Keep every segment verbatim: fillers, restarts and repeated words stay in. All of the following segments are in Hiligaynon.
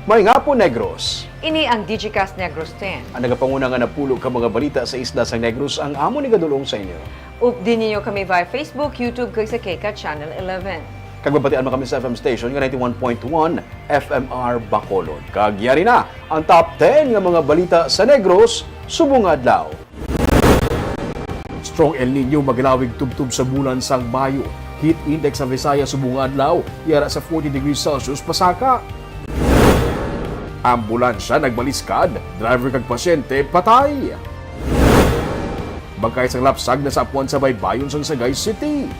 May nga po, Negros. Ini ang Digicast Negros ten. Ang nagapanguna nga napulo ka mga balita sa isla sang Negros ang amo ni gadulong sa inyo. Updi ninyo kami via Facebook, YouTube, kag sa KCAT Channel eleven. Kag mabatian man kami sa F M station nga ninety-one point one F M R Bacolod. Kag yari na ang top ten nga mga balita sa Negros subong nga adlaw. Strong El Niño maglawig tubtob sa bulan sang Mayo. Heat index sa Visayas subong nga adlaw, yara sa forty degrees Celsius pasaka. Ambulansya nagbaliskad, driver kag pasyente patay. Bangkay sang lapsag nasapwan sa baybayon sang Sagay City.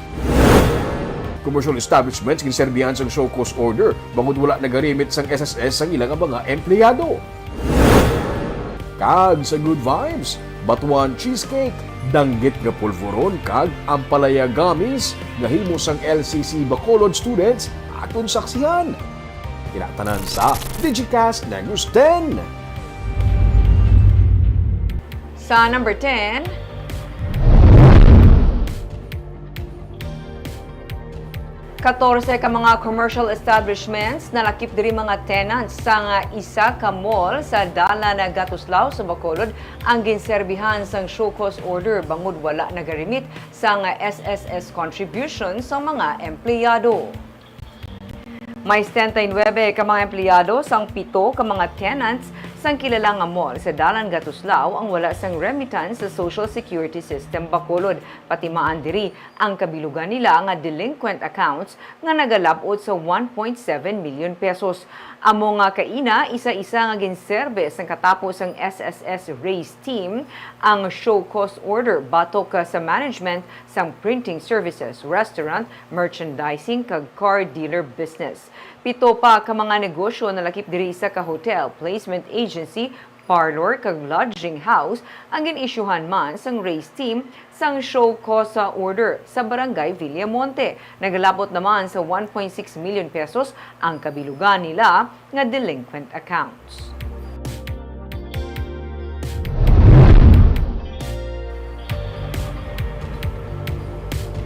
Commercial establishments ginserbihan sang show cause order bangod wala nagarimit sang S S S sang ila nga mga empleyado. Kag sa good vibes, batuan cheesecake, danggit nga pulvoron kag ampalaya gummies nga himo sang L C C Bacolod students aton saksihan. Ina tanan sa Digicast Negros ten. Sa number ten, katorse ka mga commercial establishments nalakip diri mga tenants sang isa ka mall sa Dalan Gatuslao sa Bacolod ang ginserbihan sang show cause order bangod wala nagarimit sang S S S contribution sang mga empleyado. May setenta y nuebe ka mga empleyado sang pito ka mga tenants sang kilala nga mall sa Dalan Gatuslao ang wala sang remittance sa Social Security System Bacolod. Pati maan diri ang kabilugan nila nga delinquent accounts nga nagalab-ot sa one point seven million pesos. Amo nga kaina, isa-isa nga ginserbe sang katapo sang S S S race team ang show cause order batok sa management sang printing services, restaurant, merchandising, kag car dealer business. Pito pa ka mga negosyo nalakip diri, isa ka hotel, placement agency, parlor, kag lodging house ang gin-isyuhan man sang race team sang show cause order sa Barangay Villamonte. Nagalab-ot naman sa one point six million pesos ang kabilugan nila nga delinquent accounts.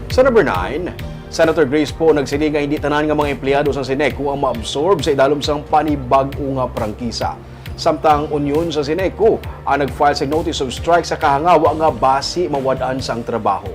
Sa number nine, Senator Grace Poe nagsiling nga hindi tanan nga mga empleyado sa Ceneco ang maabsorb sa idalom sang panibag-o nga prangkisa. Samtang ang union sa Ceneco ang nag-file sa notice of strike sa kahangawa nga basi mawad-an sang trabaho.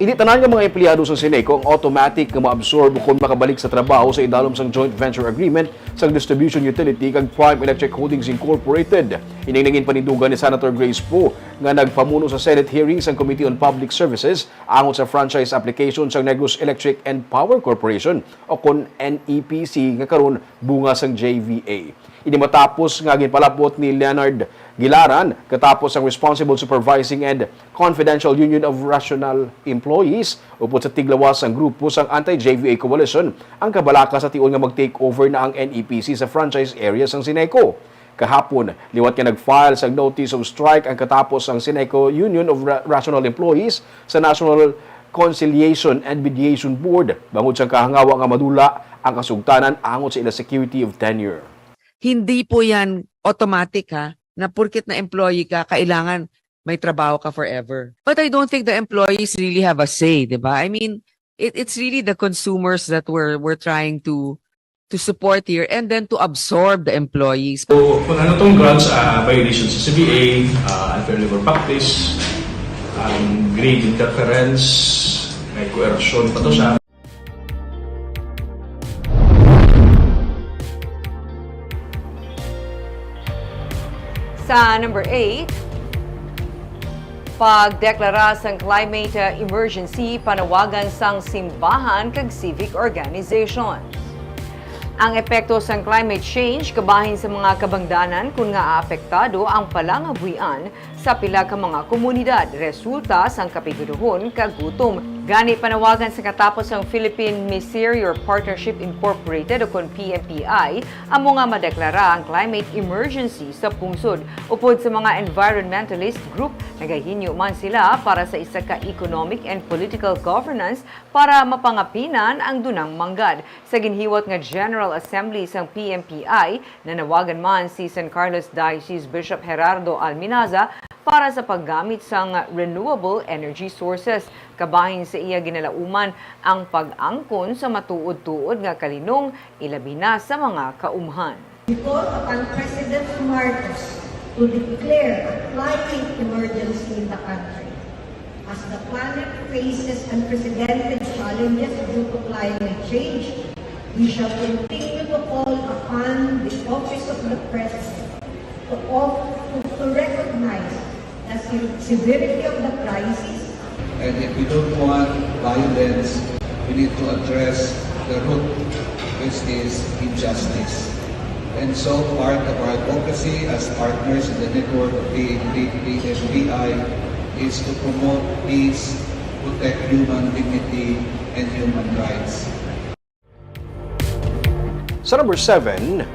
Hindi tanan nga mga empleyado sa Ceneco ang automatic nga maabsorb kon makabalik sa trabaho sa idalom sang joint venture agreement sang distribution utility kag Prime Electric Holdings Incorporated. Ining nangin panindugan ni Senator Grace Poe nga nagpamuno sa Senate hearing sang Committee on Public Services angot sa franchise application sang Negros Electric and Power Corporation o kon N E P C nga karon bunga sang J V A. Ini matapos nga ginpalapot ni Leonard Gilaran, katapo sang Responsible Supervising and Confidential Union of Rational Employees, upod sa tiglawas sang grupo sang Anti-J V A Coalition, ang kabalaka sa tion nga mag-take over na ang N E P C sa franchise area sang Ceneco. Kahapon, liwat nga nag-file sang notice of strike ang katapo sang Ceneco Union of Ra-, Rational Employees sa National Conciliation and Mediation Board bangod sang kahangawa nga madula ang kasugtanan angot sa ila security of tenure. Hindi po yan automatic, ha, na porket na employee ka, kailangan may trabaho ka forever. But I don't think the employees really have a say, di ba? I mean, it, it's really the consumers that we're, we're trying to, to support here and then to absorb the employees. So, kung ano tong grants, ah, violation sa C B A, ah, unfair labor practice, um, grave interference, may coercion pa to siya. Sa number eight, pagdeklara sang climate, uh, emergency panawagan sang simbahan kag civic organizations. Ang epekto sang climate change kabahin sa mga kabangdanan kon nga aapektado ang palangabuhian sa pila ka mga komunidad, resulta sang kapiguruhon kag gutom. Gani, panawagan sa katapo sang Philippine Miserior Partnership Incorporated, ukon P M P I, amo nga madeklara ang climate emergency sa pungsod. Upod sa mga environmentalist group, nagahinyo man sila para sa isa ka economic and political governance para mapangapinan ang dunang manggad. Sa ginhiwat nga General Assembly sang P M P I, nanawagan man si San Carlos Diocese Bishop Gerardo Alminaza para sa paggamit sang renewable energy sources. Kabahin sa iya ginalauman ang pag-angkon sa matuod-tuod nga kalinong, ilabi na sa mga kaumhan. We call upon President Marcos to declare a climate emergency in the country as the planet faces unprecedented challenges due to climate change. We shall continue to call upon the Office of the President to, of, to, to recognize the se-, severity of the crisis. And if we don't want violence, we need to address the root, which is injustice. And so part of our advocacy as partners in the network of P N P, P N P I is to promote peace, protect human dignity, and human rights. Sa number seven,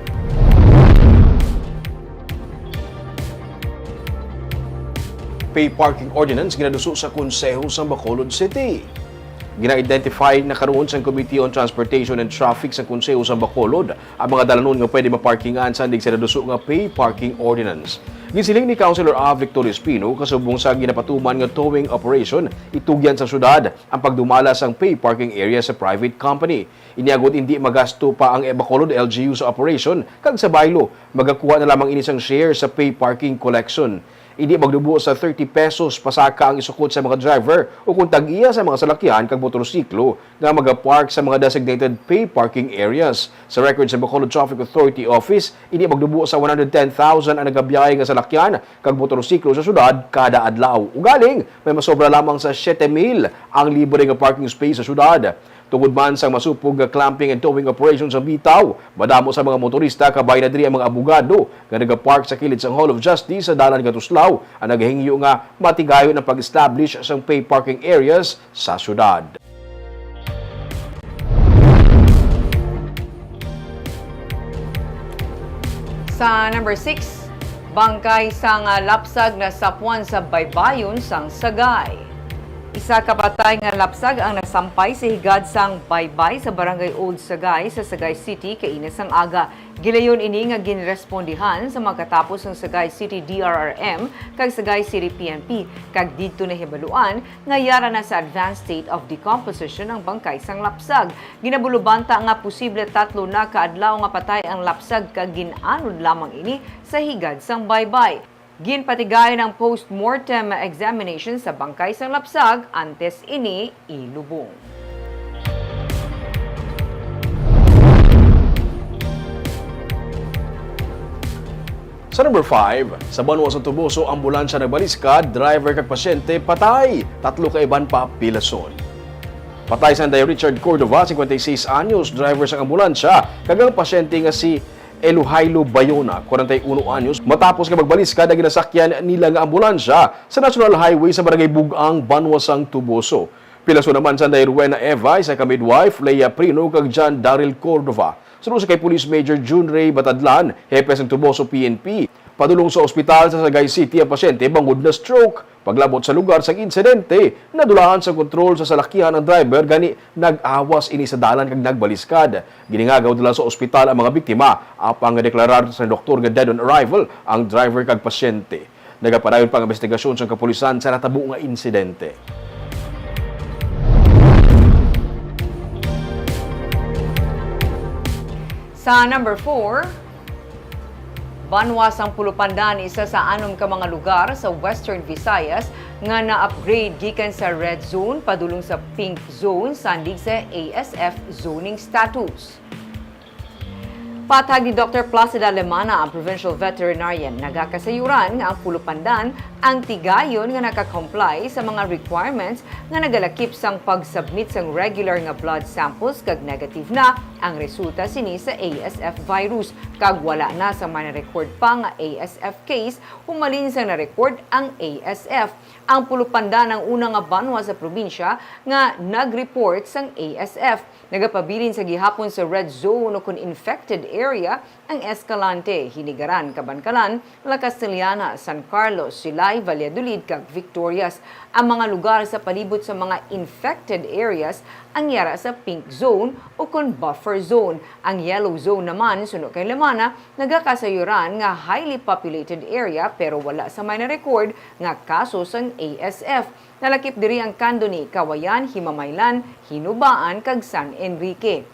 pay parking ordinance ginaduso sa Konseho sa Bacolod City. Gina-identify na karon sang Committee on Transportation and Traffic sa Konseho sa Bacolod ang mga dalanon nga pwede maparkingan sa nagsedaduso nga pay parking ordinance. Gisiling ni Councilor A. Victor Espino, kasubong sa ginapatuman nga towing operation, itugyan sa syudad ang pagdumala sang pay parking area sa private company. Ini agud indi magasto pa ang Bacolod L G U sa operation, kag sa baylo, magakuha na lamang ini sang share sa pay parking collection. Indi magdubo sa thirty pesos pasaka ang isukod sa mga driver o kung tag-iya sa mga salakyan kag motorsiklo nga magapark sa mga designated pay parking areas. Sa record sa Bacolod Traffic Authority Office, indi magdubo sa one hundred ten thousand ang nagabiyahe nga salakyan kag motorsiklo sa syudad kada adlaw. Ugaling, may masobra lamang sa siyete mil ang libre nga parking space sa syudad. Tungod man sang masupog nga clamping and towing operation sa Bitaw, madamo sa mga motorista, kabay na diri ang mga abogado nga nagapark sa kilid sang Hall of Justice sa Dalan nga Tuslao, ang nagahingyo nga matigayon ang pag-establish sang pay parking areas sa syudad. Sa number six, bangkay sang lapsag nasapwan sa baybayon sang Sagay. Isa ka patay nga lapsag ang nasampay sa higad sang baybay sa Barangay Old Sagay sa Sagay City kaina sang aga. Gilayon ini nga ginrespondihan sa makatapos ang Sagay City D R R M kag Sagay City P N P, kag didto nahibaluan nga yara na sa advanced state of decomposition ang bangkay sang lapsag. Ginabulobanta nga posible tatlo na ka adlaw nga patay ang lapsag kag gin-anod lamang ini sa higad sang baybay. Ginpatigayon ang post-mortem examination sa bangkay sang lapsag antes ini ilubong. Sa number five, sa banwa sa Toboso, ambulansya nagbaliskad, driver kag pasyente patay, tatlo ka iban pa pilason. Patay si Anday Richard Cordova, cincuenta y seis anyos, driver sang ambulansya, kag ang pasyente nga si Elohailo Bayona, kwarenta y uno anyos, matapos nga magbaliskad ang ginasakyan nila nga ambulansya sa National Highway sa Barangay Bug-ang, banwa sang Toboso. Pilason naman si Anday Rowena Eva, isa ka midwife, Leia Prino, kag John Daryl Cordova. Suno sa kay Police Major June Ray Batadlan, hepe sang Toboso P N P, padulong sa ospital sa Sagay City ang pasyente bangod na stroke. Paglabot sa lugar sang insidente, nadulaan sa kontrol sa salakyan ang driver, gani nag-awas ini sa dalan kag nagbaliskad. Giningagaw dala sa ospital ang mga biktima, apang deklarar sa doktor nga dead on arrival ang driver kag pasyente. Nagapadayon pa ang investigasyon sang kapulisan sa natabo nga insidente. Sa number four, banwa sang Pulupandan, isa sa anom ka mga lugar sa Western Visayas nga na-upgrade gikan sa red zone padulong sa pink zone sandig sa A S F zoning status. Patag ni Doctor Placida Lemana, ang provincial veterinarian, nagakasayuran nga ang Pulupandan ang tigayon nga naka-comply sa mga requirements nga nagalakip sang pag-submit sang regular nga blood samples kag negative na ang resulta sini sa A S F virus, kag wala na sa may na-record pa nga A S F case humalin sang na-record ang A S F. Ang Pulupandan ang una nga banwa sa probinsya nga nag-report sang A S F. Nagapabilin sa gihapon sa red zone o kon infected area ang Escalante, Hinigaran, Kabankalan, La Castellana, San Carlos, Silay, Valladolid, kag Victorias. Ang mga lugar sa palibot sa mga infected areas ang yara sa pink zone o kon buffer zone. Ang yellow zone naman, suno kay Lemana, nagakasayuran nga highly populated area pero wala sa may na-record nga kaso sang A S F. Nalakip diri ang Candoni, Cauayan, Himamaylan, Hinubaan, kag San Enrique.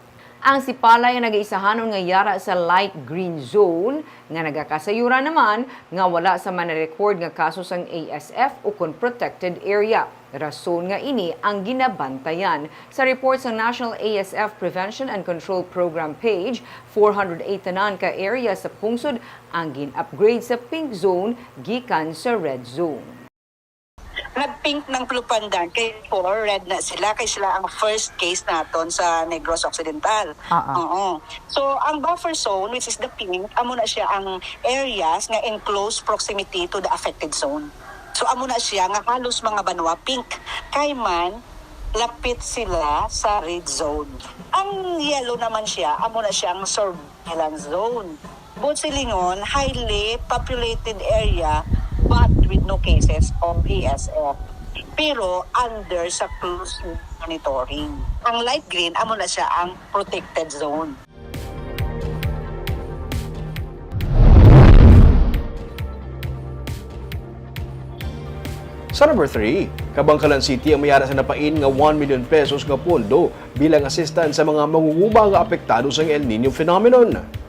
Ang Sipalay ang nagaisahanon nga yara sa light green zone, nga nagakasayuran naman nga wala sa man-record nga kaso sang A S F ukon protected area. Rason nga ini ang ginabantayan. Sa report sang National A S F Prevention and Control Program page, four hundred eight tanan ka area sa pungsod ang gin-upgrade sa pink zone gikan sa red zone. Nag-pink ng Plupandan kay before red na sila, kay sila ang first case naton sa Negros Occidental. Ah, ah. Oo. So, ang buffer zone, which is the pink, amo na siya ang areas nga in close proximity to the affected zone. So, amo na siya nga halos mga banwa pink. Kay man, lapit sila sa red zone. Ang yellow naman siya, amo na siya ang surveillance zone. Both silingon, highly populated area but with no cases of A S F. Pero under sa close monitoring. Ang light green, amo na siya ang protected zone. Sa number three, Kabankalan City ang may ara sa napain nga one million pesos nga pondo bilang assistance sa mga mangunguma nga apektado sang El Nino phenomenon.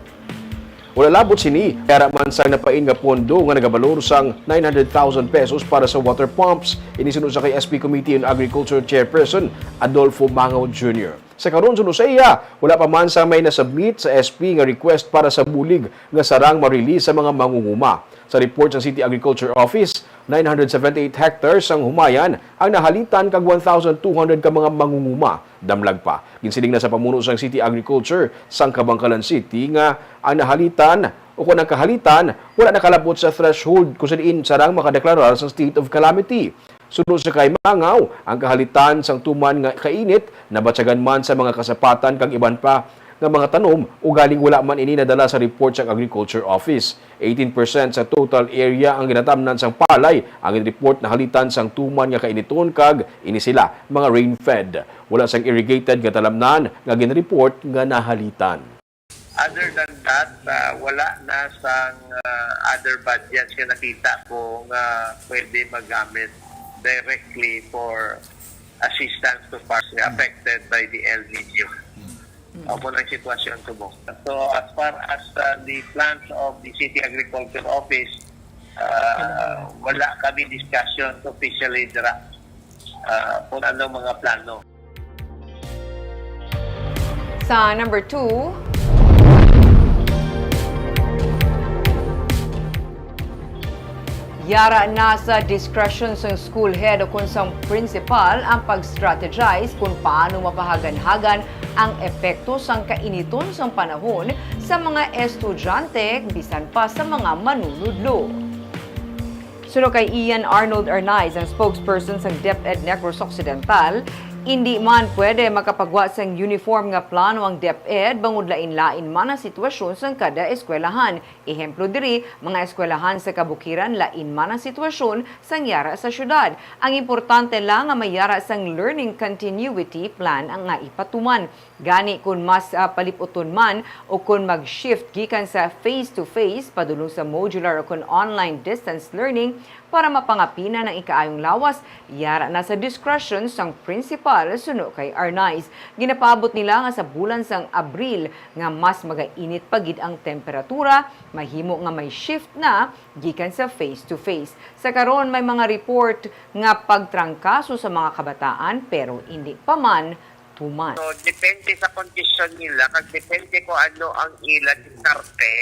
Wala labot sini, may ara man sang napain nga pondo nga nagabalor sang nine hundred thousand pesos para sa water pumps. Ini suno sa kay S P Committee on Agriculture Chairperson Adolfo Mangaw Junior. Sa karon, suno sa iya, wala pa man sang may nasubmit sa S P nga request para sa bulig nga sarang ma-release sa mga mangunguma. Sa report sa City Agriculture Office, nine hundred seventy-eight hectares ang humayan ang nahalitan kag one thousand two hundred ka mga mangunguma damlag pa. Ginsiling na sa pamuno sang City Agriculture sang Kabankalan City nga ang nahalitan o kon ang kahalitan wala nakalabot sa threshold kung sa diin sarang makadeklarar sa state of calamity. Suno sa kay Mangaw, ang kahalitan sang tuman nga kainit nabatyagan man sa mga kasapatan kag iban pa nga mga tanom, ugaling wala man ini nadala sa report sang Agriculture Office. Eighteen percent sa total area ang ginatamnan sang palay ang report nahalitan sang tuman nga kainiton kag ini sila mga rain-fed. Wala sang irrigated nga talamnan nga ginreport nga nahalitan. Other than that, uh, wala na sang uh, other budgets nga nakita ko nga pwede magamit directly for assistance to farmers nga affected by the El Nino. Amo ang sitwasyon subong. So as far as uh, the plans of the City Agriculture Office, uh, wala kami discussion officially dira uh, kung ano mga plano. Sa number two, yara na sa discretion sang school head o kon sang principal ang pag-strategize kung paano mapahaganhagan ang epekto sang kainiton sang panahon sa mga estudyante bisan pa sa mga manunudlo. Suno kay Ian Arnold Arnaiz, ang spokesperson sang DepEd Negros Occidental, indi man pwede makapagwa sang uniform nga plano ang DepEd bangod lain-lain man ang sitwasyon sang kada eskwelahan. Ehemplo diri, mga eskwelahan sa kabukiran lain man ang sitwasyon sang yara sa syudad. Ang importante lang nga may yara sang learning continuity plan nga ipatuman. Gani kon mas ah, paliputon man o kon mag-shift gikan sa face-to-face padulong sa modular o kon online distance learning para mapangapinan ang ikaayong lawas, yara na sa discretion sang principal, suno kay Arnaiz. Ginapaabot nila nga sa bulan sang Abril nga mas magainit pa gid ang temperatura, mahimo nga may shift na gikan sa face-to-face. Sa karon, may mga report nga pagtrangkaso sa mga kabataan pero indi pa man tuman. So, depende sa kondisyon nila, kag depende kung ano ang ila diskarte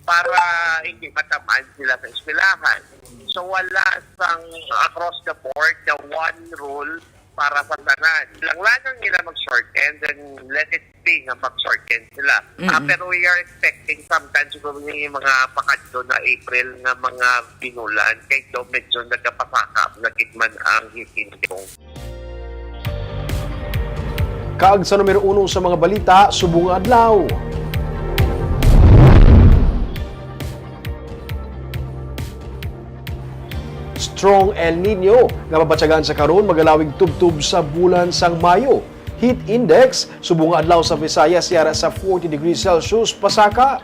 para hindi matamaan sila sa eskwelahan. So, wala sang across the board na one rule para sa tanan. Lang lang nila mag-shorten, then let it be nga mag-shorten sila. Ah, pero we are expecting sometime siguro yung mga pakadto na April nga mga binulan, kay do medyo nagkapasaka na gid man ang heat index. Kag sa numero uno sa mga balita subong nga adlaw. Strong El Nino nga mabatyagan sa karon magalawig tubtob sa bulan sang Mayo. Heat index subong nga adlaw sa Visayas yara sa forty degrees Celsius pasaka.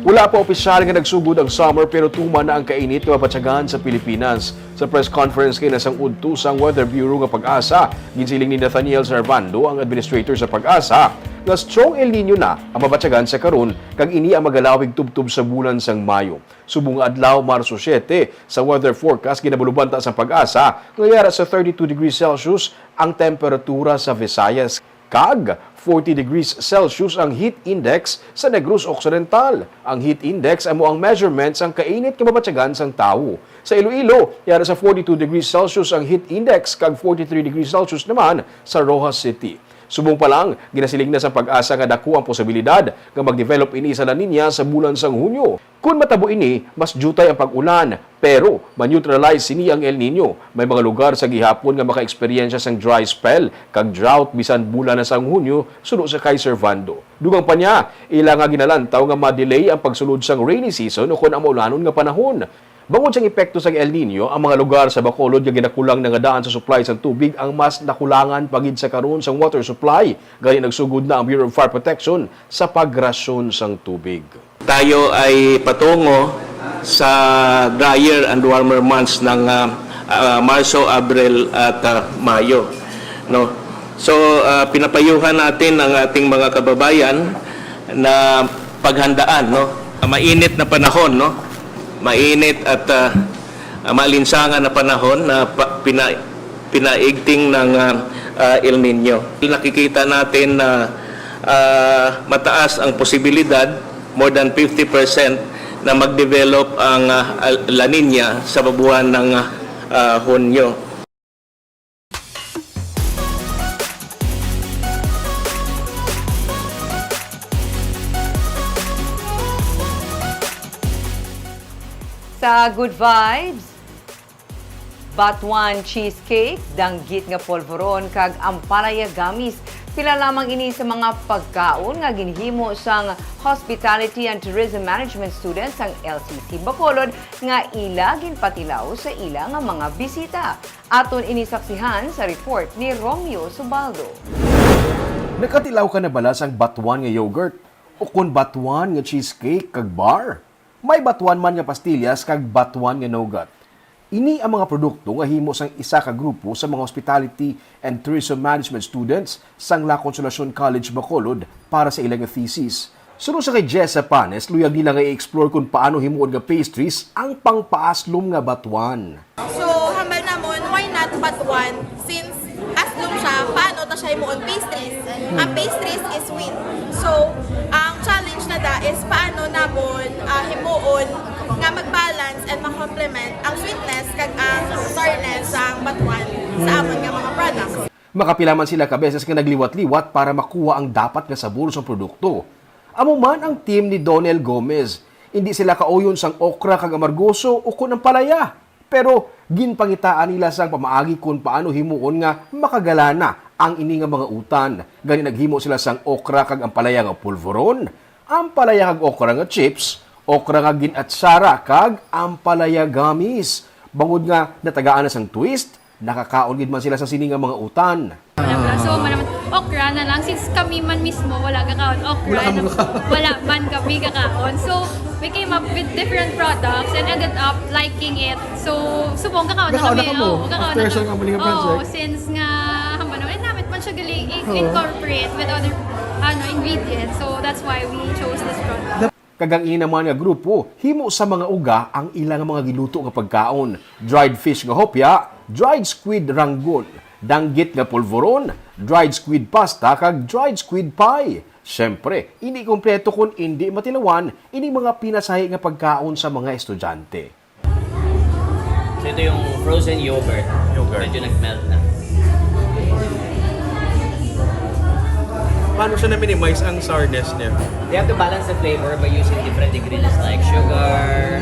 Wala pa opisyal nga nagsugod ang summer, pero tuman na ang kainit nga mabatyagan sa Pilipinas. Sa press conference kay nasang udto sang Weather Bureau nga PAGASA, ginsiling ni Nathaniel Sarvando, ang administrator sa PAGASA, nga strong El Niño na ang mabatyagan sa karon, kag ini ang magalawig tubtob sa bulan sang Mayo. Subong nga adlaw, Marso siete, sa weather forecast ginabalubanta sa PAGASA nga yara sa thirty-two degrees Celsius ang temperatura sa Visayas, kag forty degrees Celsius ang heat index sa Negros Occidental. Ang heat index amo ang measurement sang kainit nga mabatyagan sang tawo. Sa Iloilo, yara sa forty-two degrees Celsius ang heat index, kag forty-three degrees Celsius naman sa Roxas City. Subong pa lang, ginasiling na sa PAGASA nga daku ang posibilidad nga mag-develop ini sa La Niña sa bulan sang Hunyo. Kon matabo ini, mas diutay ang pag-ulan, pero ma-neutralize sini ang El Niño. May mga lugar sa gihapon nga maka-eksperyensya sang dry spell kag drought bisan bulan na sang Hunyo, suno sa kay Servando. Dugang pa niya, ila nga ginalantaw nga ma-delay ang pagsulod sang rainy season ukon ang maulanon nga panahon. Bangod sang epekto sang El Niño, ang mga lugar sa Bacolod nga ginakulang na nga daan sa supply sang tubig ang mas nakulangan pa gid sa karon sang water supply. Gani, nagsugod na ang Bureau of Fire Protection sa pagrasyon sang tubig. Tayo ay patungo sa drier and warmer months ng, ah, ah, Marso, Abril at, ah, Mayo, no? So, ah, pinapayuhan natin ang ating mga kababayan na paghandaan, no? Mainit na panahon, no? Mainit at, ah, ah, maalinsangan na panahon na pa-, pina-, pinaigting ng, ah, ah, El Nino. Nakikita natin na, ah, mataas ang posibilidad, more than fifty percent, na mag-develop ang, ah, La Nina sa buwan ng, ah, ah, Hunyo. Sa Good Vibes, Batuan cheesecake, danggit nga polvoron, kag ampalaya gummies, pila lamang ini sa mga pagkaon nga ginhimo sang Hospitality and Tourism Management students sang L C C Bacolod nga ila ginpatilaw sa ila nga mga bisita. Aton ini saksihan sa report ni Romeo Subaldo. Nakatilaw ka na bala sang batuan nga yogurt, ukon batuan nga cheesecake kag bar? May batuan man nga pastillas kag batuan nga nougat. Ini ang mga produkto nga himo sang isa ka grupo sa mga Hospitality and Tourism Management students sang La Consolacion College, Bacolod para sa ila nga thesis. Suno sa kay Jessa Panes, luyag nila nga i-explore kon paano himuon nga pastries ang pangpaaslom nga batuan. So, hambal namon, why not batuan? Since aslom siya, paano ta siya himuon pastries? Ang pastries is sweet. So, ang challenge na da is paano namon, ah, himuon nga mag-balance and ma-complement ang sweetness kag ang sourness sang batuan sa amon nga mga products. Makapila man sila ka beses nga nagliwat-liwat para makuha ang dapat nga sabor sa produkto. Amo man ang team ni Donel Gomez. Indi sila kauyon sang okra kag amargoso ukon ampalaya. Pero ginpangitaan nila sang pamaagi kon paano himuon nga makagalana ang ini nga mga utan. Gani, naghimo sila sang okra kag ampalaya nga pulveron, ampalaya kag okra nga chips, okra nga gin-atsara, kag ampalaya gummies. Bangod nga natagaan na sang twist, nakakaon gid man sila sa sini nga mga utan. Wala, wala. So, man naman, okra na lang. Since kami man mismo, wala gakaon okra. Wala kami gakaon. Wala man kami gakaon. So, we came up with different products and ended up liking it. So, subong gakaon na kami. Gakaon na kamo. Oo, gakaon na kami. After sa mga project. Oo, since nga, hamba naman, namit man siya gali i-, incorporate with other, ano, ingredients. So, that's why we chose this product. Kag ang ini naman nga grupo, himo sa mga uga ang ilang mga giluto nga pagkaon, dried fish nga hopya, dried squid rangon, danggit nga polvoron, dried squid pasta, kag dried squid pie. Siyempre, indi kompleto kon indi matilawan ini mga pinasahi nga pagkaon sa mga estudyante. So, ito yung frozen yogurt. Yogurt. Medyo nag-melt na. Paano siya na-minimize ang sourness niya? They have to balance the flavor by using different ingredients like sugar,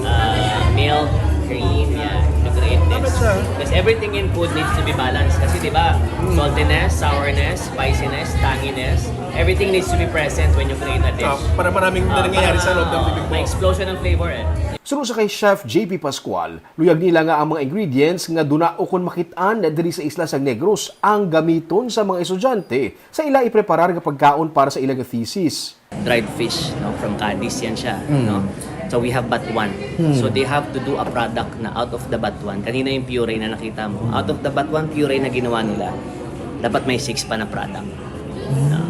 uh, milk, cream, yeah, to create this. Tama siya. Because everything in food needs to be balanced. Kasi, di ba, saltiness, sourness, spiciness, tanginess, everything needs to be present when you create a dish. Ah, para maraming Ah, nangyayari para sa loob ng bibig mo. May explosion ng flavor eh. Suno sa kay Chef J P Pascual, luyag nila nga ang mga ingredients nga duna ukon makit-an diri sa isla sang Negros ang gamiton sa mga estudyante sa ila ipreparar nga pagkaon para sa ila nga thesis. dried fish, no, from Cadiz yan siya, Mm. no? So we have batuan. Mm. So they have to do a product na out of the batuan. Kanina yung puree na nakita mo. Out of the batuan puree na ginawa nila, dapat may six pa na product. No?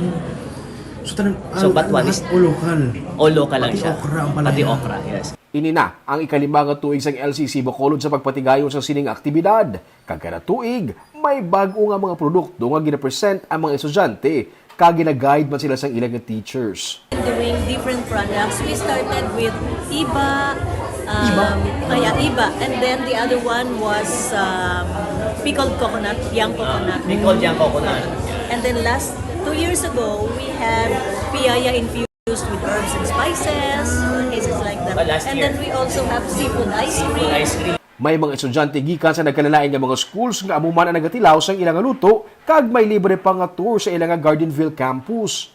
So, tanan, So, ang- batuan lahat is- o lokal? O local lang Pati siya. Okra ang palaya. Pati okra, yes. Ini na ang ikalima nga tuig sang L C C Bacolod sa pagpatigayon sa sining aktibidad. Kag kada tuig, may bag-o nga mga produkto nga ginapresent ang mga estudyante, kag gina-guide man sila sang ilang nga teachers. Doing different products. We started with iba, um, ah, yeah, iba, and then the other one was um, pickled coconut, young coconut. Pickled young coconut. And then last two years ago, we had piyaya infused with herbs and spices, cases like that. But last and year. Then we also have seafood ice cream. Ice cream. May mga estudyante gikan sa nagkalain-lain nga mga schools nga amo man ang nagatilaw sang ilang nga luto, kag may libre pa nga tour sa ilang nga Gardenville campus.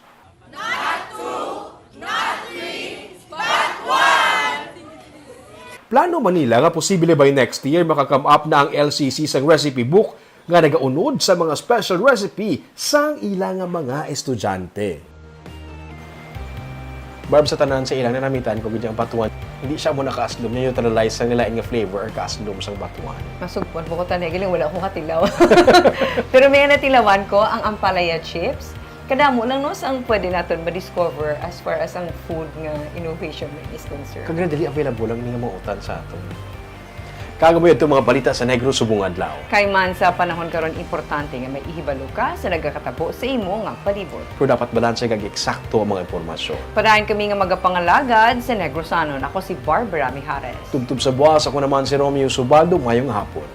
Plano man nila nga posible by next year maka-come up na ang L C C sang recipe book nga nagaunod sa mga special recipe sang ila nga mga estudyante. Barb, sa tanan sa ilang nanamitan ko gid ang batuan, hindi siya mo nakaaslom, neutralize sang lain nga flavor or kaaslom sang batuan. Masugpon po ko tani, galing wala ko katilaw. Pero may natilawan ko ang ampalaya chips. Kadamo lang no sang pwede naton ma-discover as far as ang food nga innovation is concerned. Kag readily available lang ini nga mga utan sa aton. Kag amo yun itong mga balita sa Negros subong adlaw. Kay man sa panahon karon, importante nga may ihibalo ka sa nagakatabo sa imo nga palibot. Pero dapat balanse kag eksakto ang mga impormasyon. Padayon kami nga magapangalagad sa Negrosanon. Ako si Barbara Mijares. Tubtob sa buwas, ako naman si Romeo Subaldo. Mayong hapon.